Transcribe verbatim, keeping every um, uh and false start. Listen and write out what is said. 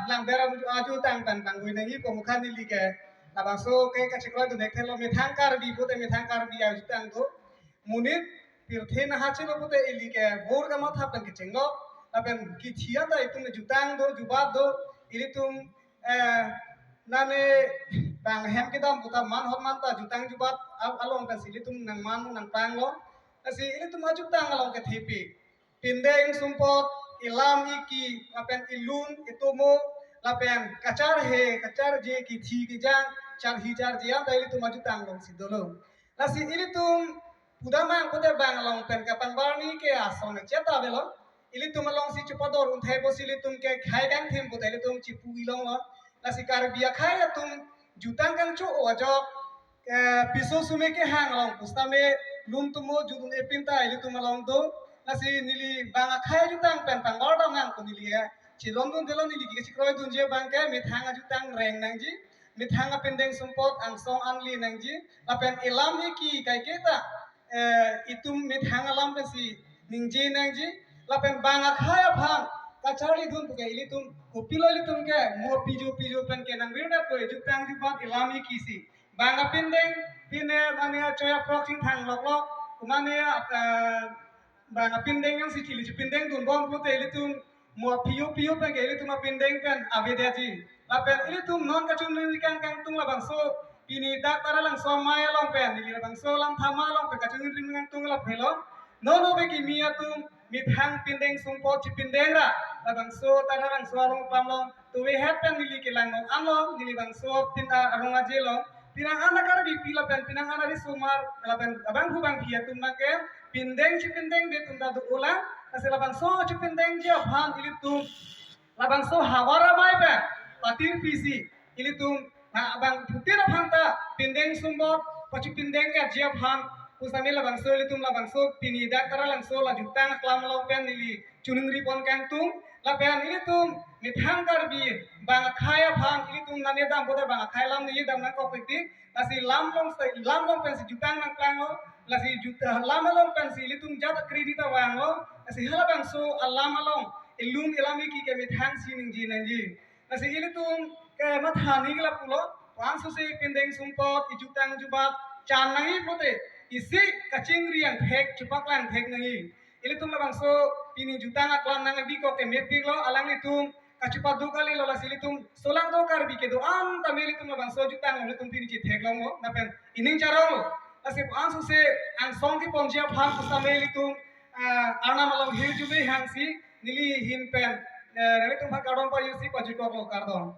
Langber ajutang pen pangvoi nangji pu mukha neli ke labangso ke kachekroidun thekthelo. Methang Karbi pute methang Karbi ajutang do. Monit pirthe nahachelo pute ili ke bor kamatha pen kechenglo. Lapen kithi anta itum jutang do, jubat do, ilitum eh, nane bang hem kedam puta man hot man ta jutang jubat a-, along pensi ilitum nangman nangpanglo. Lasi ilitum ajutang along ke thepi. Pindeng sumpot, ilam iki, lapen ilun, itomo, lapen kacharhe, kacharje, kithi, kijang, charhi, charje, anta ilitum ajutang alongsi dolo. Lasi ilitum pudamang pute bang along pen kapangbarni ke asong cheta avelo. Ilitum alongsi chepador un thai pusi ilitum ke khei kangthim pute ilitum chepu ilonglo. Lasi Karbi akhei atum jutang kangcho-o ajok, eh, piso sume kehang along pusitame lun tomo jutdun-e pinta ilitum along do. Lasi neli bang akhei ajutang pen pangbar damnang pu neli ya. Chilondundelo neli ke chekroidunji abang ke methang ajutang reng nangji. Methang apindeng sumpot angsong anli nangji. Lapen ilam iki kaiketa eh, itum methang alam pensi ningje nangji, lapen bang akhei aphan kacharlidun puke ilitum, kopilo ilitum ke mo piju piju pen ke nangvirdet ko jutang jubat ilam iki si. Bang apindeng pine mane achoi aproxing thang loklok, kumane, eh, bang apindeng jongsi chili chipindengdunbom pute ilitum mo piyo piyo pen ke ilitum apindeng pen avedetji. Lapen ilitum non kachiningri kang kangtung labangso pini dak Taralangso amei along pen, ili labangso Langtha amei along pen kachiningri kangtung lapen lo. Non ove kimi atum methang pindeng sumpot chipindeng ra labangso Taralangso along pam long tuve het pen neli kelang long anlong, neli bangso pin a arong aje long. Pinang ana Karbipi lapen pinang ana risomar lapen abang hu bang phi atum abang ke pindeng chipindengde atum ta do-olang. Lasi labangso chipindengji aphan ilitum labangso havar amei pen patir pisi ilitum na abang phutin aphan ta pindeng sumpot pachipindeng etji aphan pusitame labangso ilitum labangso pini dak Taralangso la jutang aklam along pen neli chiningripon kangtung. Lapen ilitum methang Karbi bang akhei aphan ilitum nane dam pute bang akhei alam neli dam nangkok tik tik. Lasi lam along si, lam along pensi jutang nangplanglo. Lasi juta lam along pensi ilitum jat akredit avanglo. Lasi halabangso alam along ilun ilam iki ke methangsi ningje nangji. Lasi ilitum ke mathani ke lapulo. Langsose pindeng sumpot, ijutang jubat chan nangji pute isi kachingri angthek, chepaklang thek nangji. Ilitum labangso pini jutang aklam nangbi kok ke mepiklo, alanglitum kachepadu kalilo. Lasi ilitum solangdo Karbi kedo-an tame ilitum labangso jutang ilitum pini chethek longlo. Lapen ining charonglo. Lasi langsose angsong keponji aphan pusitame ilitum, ah, Arnam along hirjume hangsi neli ahin pen, eh, ilitum aphan kardom pajirsi pajirkoklo, kardom.